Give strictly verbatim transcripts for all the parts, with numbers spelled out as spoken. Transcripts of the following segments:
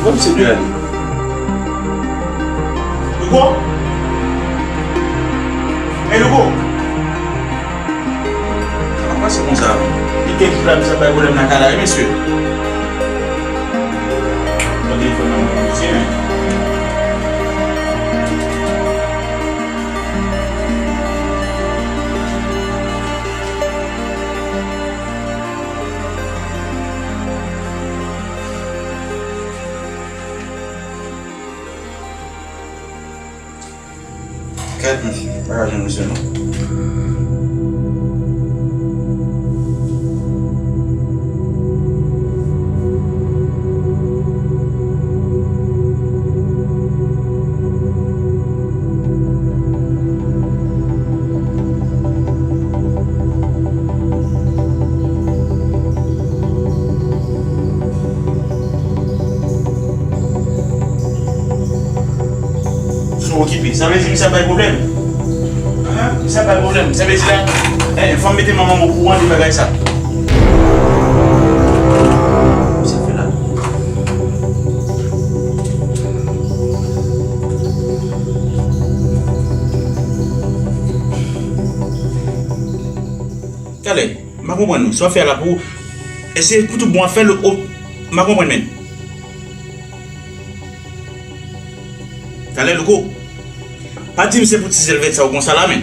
Bon, misye dwe ale. Louko? Hey, Louko! Sa pa pase konsa, non. Li gen jou la, misye ap bay pwoblèm nan kay la, wi, mesye. Pran telefòn nan men misye, men. Kèt, mesye, m pa ka jwenn misye, non. Sou okipe. Sa vle di misye ap bay pwoblèm? Hein? Misye ap bay pwoblèm. Sa vle di la, eh, fò m mete manman m okouran de bagay sa. Misye ap fè la. Talè, m pa konprann ou. Sa w ap fè a la pou, èske pou tout bon w ap fè l, o, m pa konprann, men. Talè, Louko, pa di m se pou ti zèl vèt sa w konsa la, men.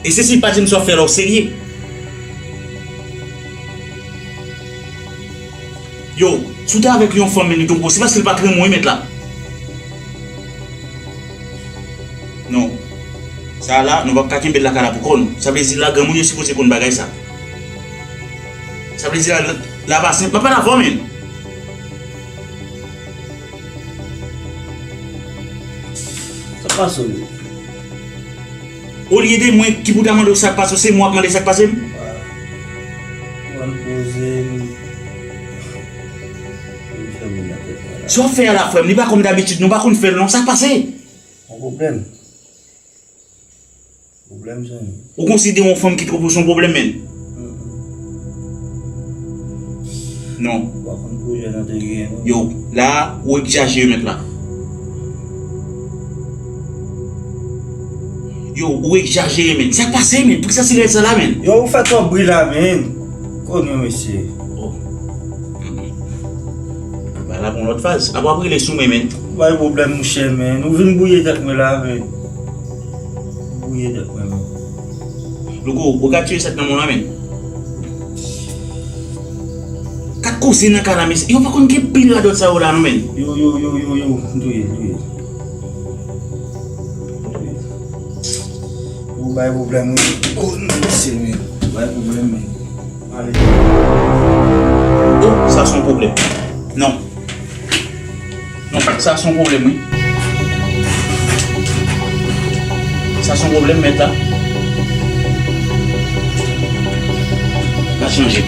E se si pa di m sa w ap fè la, w serye. Yo, si w te avèk yon fanm, men li tonbo, se paske l pa t renmen w, wi, mèt la. Non. Sa a la, nou p ap ka kenbe l lakay la pou kò nou. Sa vle di la, granmoun yo sipoze konn bagay sa. Sa vle di la, la, la pa senp. M ap pale avè w, men. Sa pase w? Olye de mwen ki pou ta mande w sa k pase w, se mwen w ap mande sa k pase m? Mwen poze m. Sa w ap fè a la, frè m, li pa kòm dabitid, nou pa konn fè l non, sa k pase? Yon pwoblèm. Pwoblèm, zanmi. Ou konsidere yon fanm ki twonpe w se yon pwoblèm, men? Mm-mm. Non. Ou pa konn pwojè nan te gen, non. Yo, la, ou egzajere, mèt la. Yo, ou egzajere, men. Sa k pase, men? Poukisa se rèd sa la, men? Yo, ou fè twòp bri la, men. Konnen, mesye. Oh. Bagay la pran lòt faz. Apa w ap rele sou mwen, men. Bay pwoblèm, monchè, men. Ou vin bwouye tèt mwen la, men. Ou bwouye tèt mwen, men. Louko, ou ka tiye sèt nan mwen la, men. Kat koze nan kay la, mesye. Yo pa konn gen pil radòt sa yo la, non, men. Yo, yo, yo, yo, yo. M touye, m touye. Ou bay pwoblèm, wi. Oh, non, mesye, men. Bay pwoblèm, men. Ale. Oh, sa se yon pwoblèm. Non. Non, sa se yon pwoblèm, wi. Sa se yon pwoblèm, mèt la. N a chanje.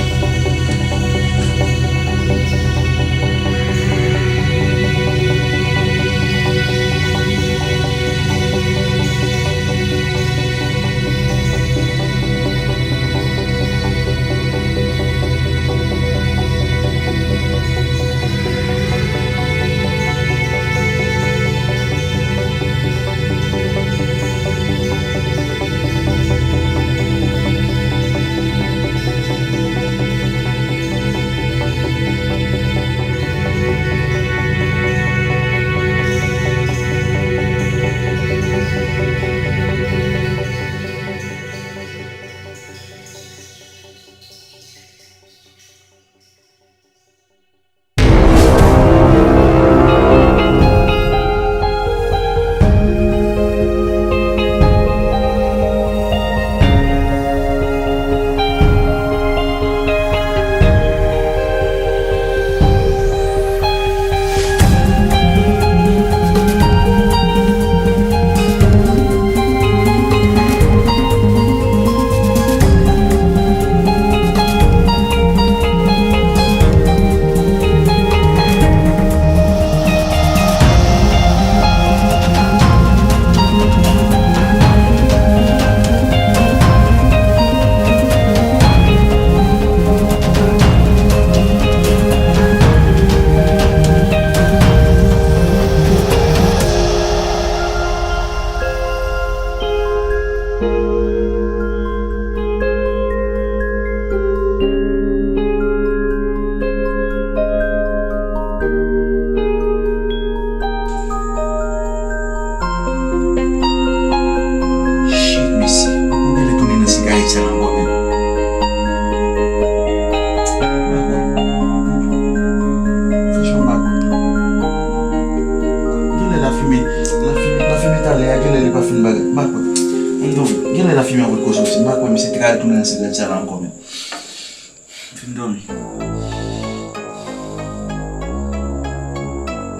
Yon kote koze w, si m pa kwè misye te ka retounen nan sigarèt sa la ankò, men. M fin dòmi.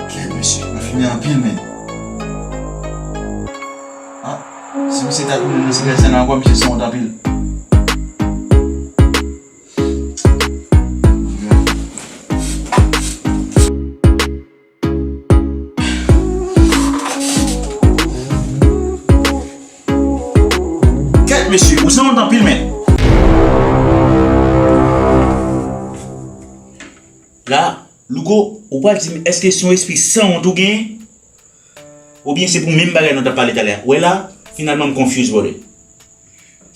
Kèt, mesye, m ap fimen anpil, men. Ah, si misye ta tounen nan sigarèt sa la ankò, misye sanwont anpil. Kèt, mesye, ou sanwont anpil, men. La, Louko, ou pral di m, èske se yon espri sanwont ou genyen? Oubyen se pou menm bagay nou t ap pale talè a? Ou wè la, finalman m confuse, brother.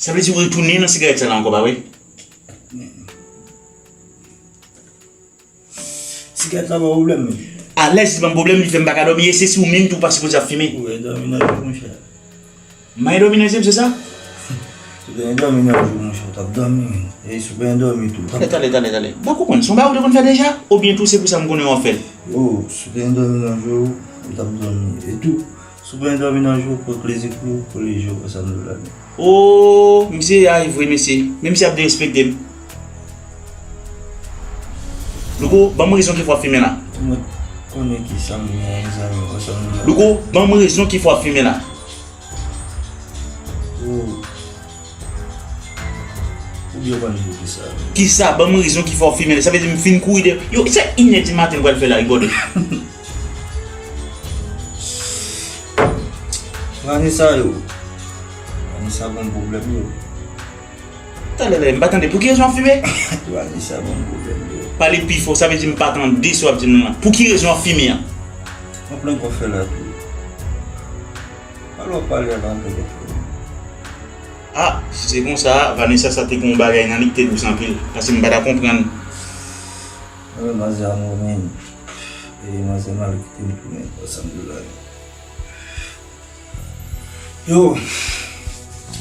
Sa vle di ou retounen nan sigarèt sa la ankò, pa vre? Sigarèt la pa pwoblèm, men. Alèz li pa pwoblèm, li fè m pa ka dòmi, e se si ou menm tou ou pa sipoze ap fimen. Ou wè dòmi nan je, monchè. M pa dòmi nan je m, se sa? Si w te dòmi nan je, monchè, ou t ap dòmi, men. E si w te dòmi tou, ou t ap... Talè, talè, talè, talè. M pa konprann, se yon bagay ou te konn fè deja? Oubyen tou se pou sa m konnen w ap fè l? Yo, si w te dòmi nan je, ou t ap dòmi. E tou, si w te dòmi nan je, ou pran kleziklo, kole je, ou fè sa m di w la. Oh, misye ay vre, mesye. Men misye ap derespekte m. Louko, ban m rezon ki fè w ap fimen la. Mwen konnen ki sa m gen, mezanmi, ansanm la. Louko, ban m rezon ki fè w ap fimen la. Oh. Ou byen konn di ki sa. Ki sa, ban m rezon ki fè w ap fimen la. Sa vle di m fin kouri de. Yo, se inè di maten m pral fè la, rigole. Vanessa yo. Vanessa ban m pwoblèm yo. Talè, talè, m pa tande. Pou ki rezon w ap fimen? Vanessa ban m pwoblèm yo. Pale pi fò, sa vle di m pa tande sa w ap di m nan. Pou ki rezon w ap fimen an? Mwen plenk w ap fè la tou. Pale w ap pale a la, mwen plenk w ap fè. Ah, si se konsa, Vanessa sa te gen yon bagay nan li ki te dous anpil. Paske m pa ta konprann. Mwen menm manzè a mwen menm. E manzè mal kite m tounen, ansanm de la. Yo,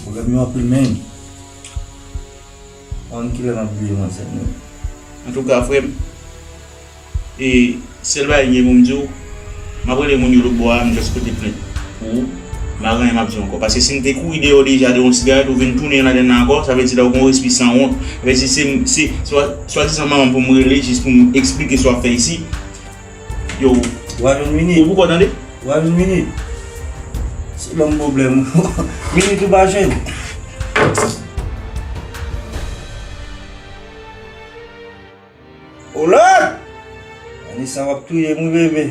pwoblèm yo anpil, men. Ann kilè m ap bliye manzè m nan. Antouka, frè m, e sèl bagay m gen pou m di w, m ap rele moun yo lòtbò a, m just pote plent pou ou. M pa gen anyen m ap di w ankò. Paske si m te kouri deyò deja de yon sigarèt, ou vin tounen ladann nan ankò, sa vle di la ou gen yon espri sanwont. Sa vle di se, se swa, swadizan manman m pou m rele jis pou m eksplike sa w ap fè isi. Yo. Ou pa jwenn Mini? Ou poko tande? Ou pa jwenn Mini? Se ban m pwoblèm. Mini tou pa jwenn. O Lòd! Vanessa w ap touye m wi, bebe.